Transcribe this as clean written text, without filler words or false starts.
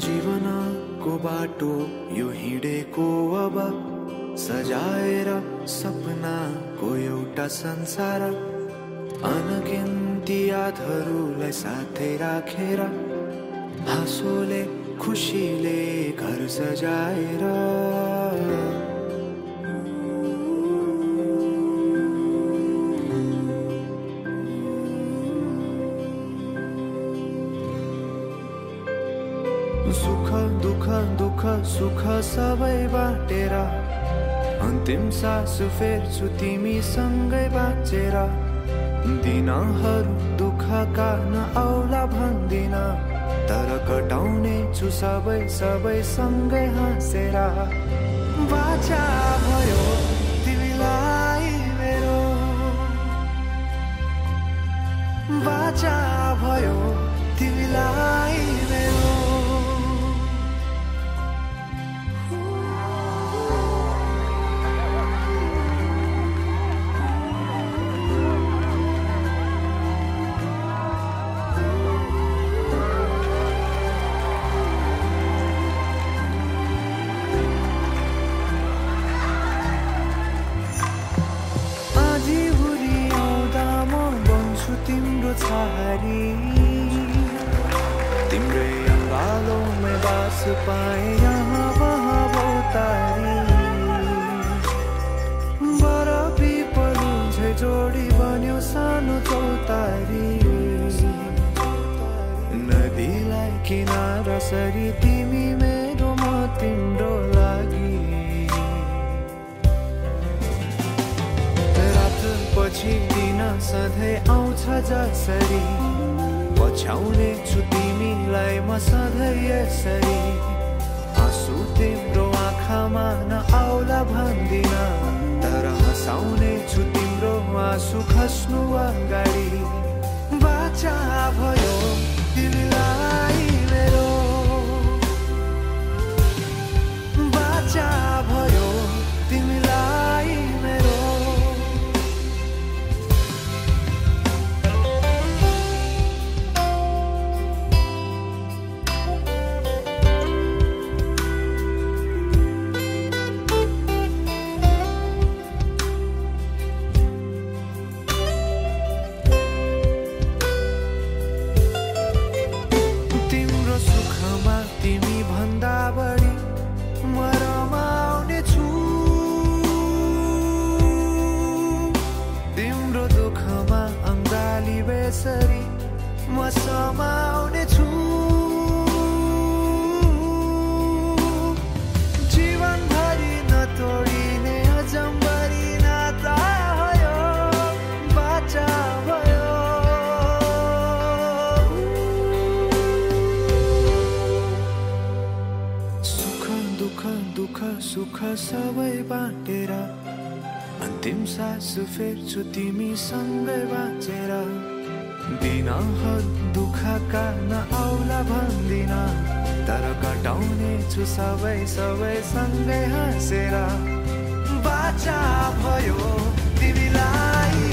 जीवनको बाटो यो हिँडेको अब सजाएर सपनाको एउटा संसार अनगिन्ती यादहरूलाई साथै राखेर हाँसोले खुसीले घर सजाएर सुख दुख दुख सुख सबै बाटेर अन्तिम सास फेर्छु तिमीसँगै बाँचेर दिनहरू दुःखका नआउला भन्दिन तर कटाउने छु सबै सबै सँगै हाँसेर बाचा भयो तिमीलाई मेरो बाचा भयो तिमीलाई मेरो तिम्रो छारी तिम्रै अङ्गालोमै बास पाए यहाँ वहाँ बहुतारी बरफी पलुझै जोडी बन्यो सानो चौतारी नदीलाई किनारा सरी तिमी मेरो म तिम्रो लागि पछि दिन सधैँ आउँछ जसरी पछ्याउने छु तिमीलाई म सधैँ यसरी आँसु तिम्रो आँखामा नआउला भन्दिन तर हँसाउने छु तिम्रो आँसु खस्नु अगाडि बाचा भयो तिमीलाई मेरो बाचा भयो तिमीलाई मेरो बेसरी म समाउने छु जीवनभरि नतोडिने अजम्बरी नाता भयो बाचा भयो सुख दुख दुख सुख सबै बाटेर अन्तिम सास फेर्छु तिमीसँगै बाँचेर दिनहरू दुःखका नआउला भन्दिन तर कटाउने छु सबै सबै सँगै हाँसेर बाचा भयो तिमीलाई